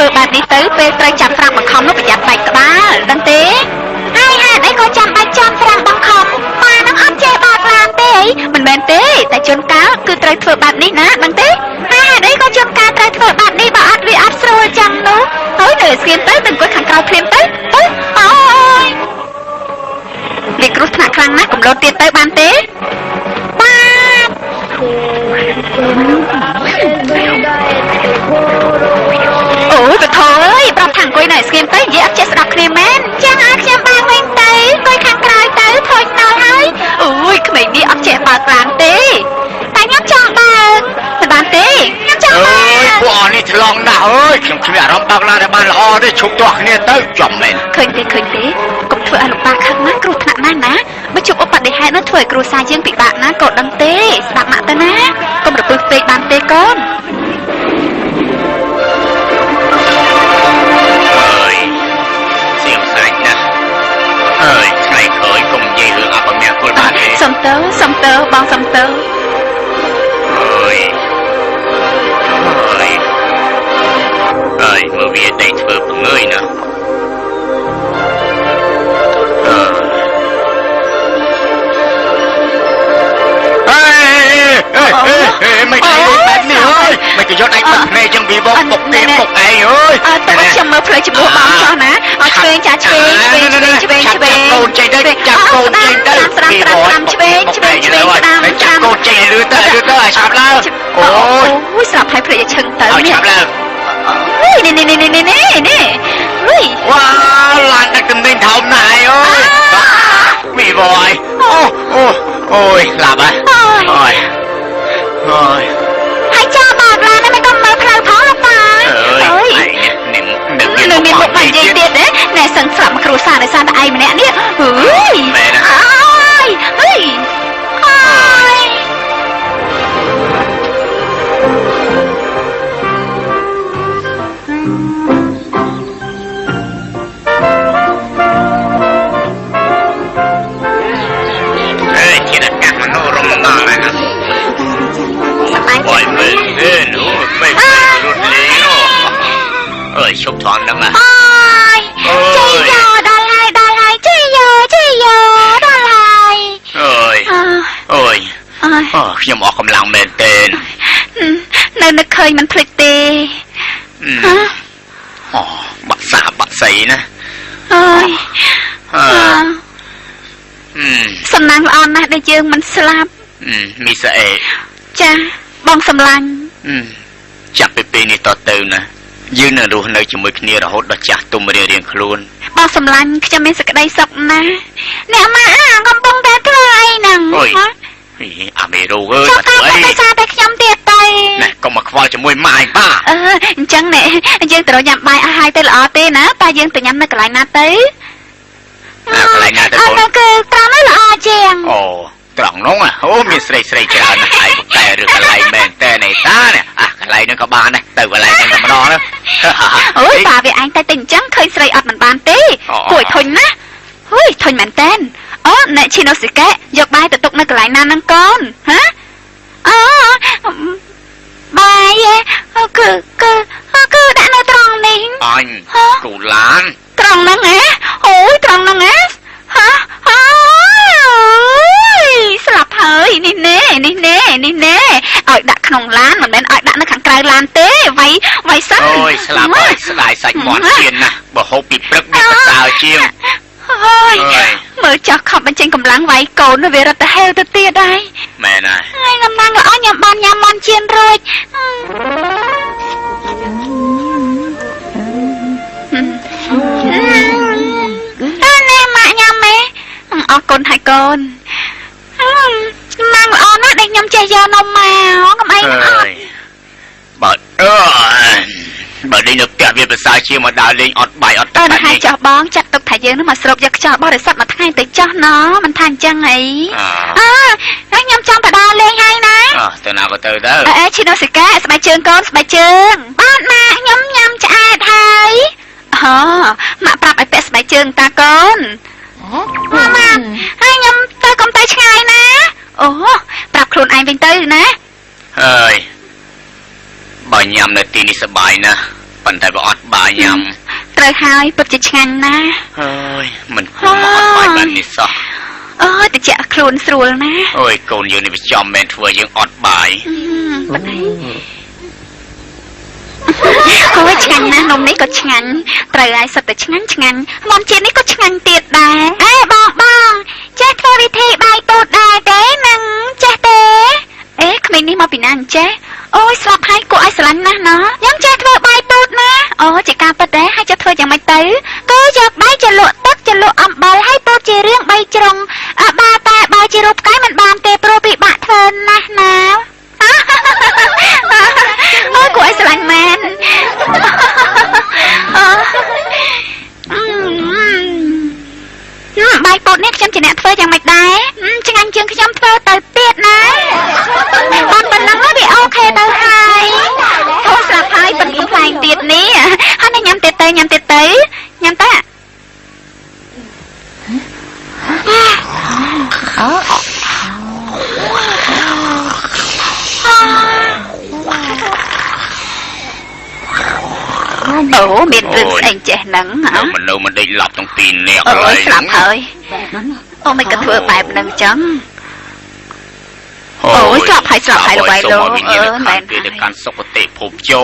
ធ្វើបែបនេះទៅពេលត្រូវចាប់ត្រាំបង្ខំនោះប្រយ័ត្នបែកក្បាលដឹងទេហើយហេតុអីក៏ចាំបាច់ចាំត្រាំបង្ខំប៉ានឹងអត់ចេះបើកឡានទេមិនមែនទេតែជួនកាលគឺត្រូវធ្វើបែបនេះណាដឹងទេហើយហេតុអីក៏ជួនកាលត្រូវធ្វើបែបនេះបើអត់វាអត់ស្រួលចឹងនោះហើយនៅស្ងៀមទៅទៅអង្គុយខាងក្រៅភ្លាមទៅទៅអូយវាគ្រោះថ្នាក់ខ្លាំងណាស់កំឡោតទៀតទៅបានទេបាទអូយបថអើយប្រាប់ថាអង្គុយនៅស្ងៀមទៅនិយាយអត់ចេះស្ដាប់គ្នាមែនចឹងឲ្យខ្ញុំបានវិញទៅអង្គុយខាងក្រៅទៅធុញដល់ហើយអូយក្មេងនេះអត់ចេះបើកឡានទេតែខ្ញុំចង់បើកមិនបានទេខ្ញុំចង់បើក អើយពួកអស់នេះឆ្លងណាស់អើយខ្ញុំគ្មានអារម្មណ៍បើកឡានឲ្យបានល្អទេឈប់ទាស់គ្នាទៅចំមែនឃើញទេឃើញទេកុំធ្វើឲ្យលោកប៉ាខឹងណាគ្រោះថ្នាក់ណាស់ណាបើជួបឧបទ្ទហេតុនោះធ្វើឲ្យគ្រួសារយើងពិបាកណាក៏ដឹងទេស្ដាប់ម៉ាក់ទៅណាកុំរពឹសពេកបានទេកូនអើយសៀមសាច់ណាស់អើយថ្ងៃក្រោយកុំនិយាយរឿងអពមង្គលបានទេសុំទៅសុំទៅបងសុំទៅអើយអើយអើយមើលវាដេកធ្វើពងើយណាមិនគេបែបនេះអើយមិនគេយកដៃបិទភ្នែកចឹងវាបងបុកគេបុកឯងអើយអើតើខ្ញុំមើលផ្លូវជំនួសបងចោះណាឲ្យឆ្វេងចាឆ្វេងឆ្វេងឆ្វេងឆ្វេងឆ្វេងកូនចេញទៅចាប់កូនចេញទៅស្ដាំស្ដាំស្ដាំឆ្វេងឆ្វេងឆ្វេងស្ដាំចាប់កូនចេញឲ្យលឺទៅលឺទៅឲ្យឆាប់ឡើងអូយស្រាប់ហើយភ្លេចឲ្យឈឹងទៅនេះឆាប់ឡើងអូយនេះនេះនេះនេះនេះនេះអុយវ៉ាឡានដឹកទំនិញធំណាស់អើយមីបយអូអូអូយឡាប់ហ៎អូយអូយហើយចោលបើកឡានមិនក៏មើលផ្លូវផងលោកប៉ាអើយនេះនឹងមានមុខមកនិយាយទៀតទេណែសឹងស្លាប់មកគ្រួសារដោយសារតែឯងម្នាក់នេះអើយមែនអើយអើយអើយអើយឈប់ថនហ្នឹងណាអើយជ័យយោដល់ហើយដល់ហើយជ័យយោជ័យយោដល់ហើយអើយអើយអូខ្ញុំអស់កម្លាំងមែនទេនៅនឹកឃើញមិនភ្លេចទេអូបាក់សាបាក់សីណាអើយអឺសំណាងល្អណាស់ដែលយើងមិនស្លាប់មីសាអេចាបងសម្លាញ់ចាប់ពីពេលនេះតទៅណាយើងនឹងរស់នៅជាមួយគ្នារហូតដល់ចាស់ទុំរៀងៗខ្លួនបងសម្លាញ់ខ្ញុំមានសេចក្តីសុខណាស់អ្នកម៉ាក់កំពុងតែធ្វើអីហ្នឹងអូយអាមេរោអើយមកធ្វើអីតែសារតែខ្ញុំទៀតទៅណែកុំមកខ្វល់ជាមួយម៉ាឯងបាអឺអញ្ចឹងណែយើងទៅញ៉ាំបាយអស់ហើយទៅល្អទេណាតើយើងទៅញ៉ាំនៅកន្លែងណាទៅកន្លែងណាទៅកូនអឺគឺត្រង់នោះល្អជាងអូត្រង់នោះអូមានស្រីស្រីច្រើនណាស់ហើយកែឬកន្លែងមែនតើនេះតានេះអាកន្លែងហ្នឹងក៏បានដែរទៅកន្លែងហ្នឹងតែម្ដងណាអូយប៉ាវាឯងតែតែអញ្ចឹងឃើញស្រីអត់មិនបានទេគួរឲ្យធុញណាហុយធុញមែនតើអូអ្នកឈីណូស៊ីកេយកបាយទៅទុកនៅកន្លែងណាហ្នឹងកូនហ៎អូបាយគឺគឺគឺដាក់នៅត្រង់នេះអញគូឡានត្រង់ហ្នឹងហ៎អូយត្រង់ហ្នឹងហ៎ហ៎អើយស្លាប់ហើយនេះណែនេះណែនេះណែឲ្យដាក់ក្នុងឡានមិនមែនឲ្យដាក់នៅខាងក្រៅឡានទេវាយវាយសិនអូយស្លាប់ហើយស្ដាយសាច់មាន់ជៀនណាស់បើហូបពីព្រឹកវាប្រសើរជាងអើយមើលចោះខំបញ្ចេញកម្លាំងវាយកូនវារត់ទៅហេវទៅទៀតហើយមែនហើយហើយកំណាងល្អញ៉ាំបានញ៉ាំមាន់ជៀនរួចអើណែម៉ាក់ញ៉ាំទេអរគុណហើយកូនម៉ាំងល្អណាស់ដែលខ្ញុំចេះយកនំមកកុំអីអត់បើអើបើលេងនៅផ្ទះវាប្រសើរជាងមកដើរលេងអត់បាយអត់ទឹកបែបនេះចោះបងចាត់ទុកថាយើងនឹងមកស្រូបយកខ្យល់បរិសុទ្ធមួយថ្ងៃទៅចោះណមិនថាអញ្ចឹងអីអើហើយខ្ញុំចង់ទៅដើរលេងហើយណាទៅណាក៏ទៅទៅអេឈីណូសិកាស្បែកជើងកូនស្បែកជើងបាទម៉ាក់ខ្ញុំញ៉ាំឆ្អែតហើយអូម៉ាក់ប្រាប់ឲ្យពាក់ស្បែកជើងតាកូនម៉ាក់ហើយខ្ញុំទៅកុំទៅឆ្ងាយណាអូប្រាប់ខ្លួនឯងវិញទៅណាហើយបើញ៉ាំនៅទីនេះសប្បាយណាស់ ប៉ុន្តែបើអត់បាយញ៉ាំ ត្រូវហើយពិតជាឆ្ងាញ់ណាស់ អើយមិនគួរមកអត់បាយបែបនេះសោះ អើយតិចខ្លួនស្រួលណាស់ អូយកូនយើងនេះវាចំមែនធ្វើយើងអត់បាយ ប៉ុន្តែអូយឆ្ងាញ់ណាស់នំនេះក៏ឆ្ងាញ់ត្រូវហើយសុទ្ធតែឆ្ងាញ់ឆ្ងាញ់មុំជាតិនេះក៏ឆ្ងាញ់ទៀតដែរអេបងបងចេះធ្វើវិធីបាយពោតដែរទេនឹងចេះទេអេក្មេងនេះមកពីណាអញ្ចេះអូយស្លាប់ហើយគួរឲ្យស្រឡាញ់ណាស់ណោះខ្ញុំចេះធ្វើបាយពោតណាអូជាការពិតដែរហើយចេះធ្វើយ៉ាងម៉េចទៅគឺយកបាយចលក់ទឹកចលក់អំបិលហើយពោតជារឿង3ជ្រុងបើតែបើជារូបផ្កាយមិនបានទេព្រោះពិបាកធ្វើណាស់ណាអូគួរឲ្យស្រឡាញ់មែនបាយពោតនេះខ្ញុំជាអ្នកធ្វើយ៉ាងម៉េចដែរឆ្ងាញ់ជាងខ្ញុំធ្វើទៅទៀតណាបានប៉ុណ្ណឹងវាអូខេទៅហើយអូស្រាប់ហើយប៉ុន្តែខ្លែងទៀតនេះហើយញ៉ាំទៀតទៅញ៉ាំទៀតទៅញ៉ាំតាអូមានរឿងស្អីចេះហ្នឹងហ៎ នៅមិនដេកឡប់ទាំងពីរនាក់ហើយស្លាប់ហើយអូមិនក៏ធ្វើបែបហ្នឹងចឹងអូយស្លាប់ហើយស្លាប់ហើយល្បីលោក អើមែនគេទៅកាន់សុគតិភពយោ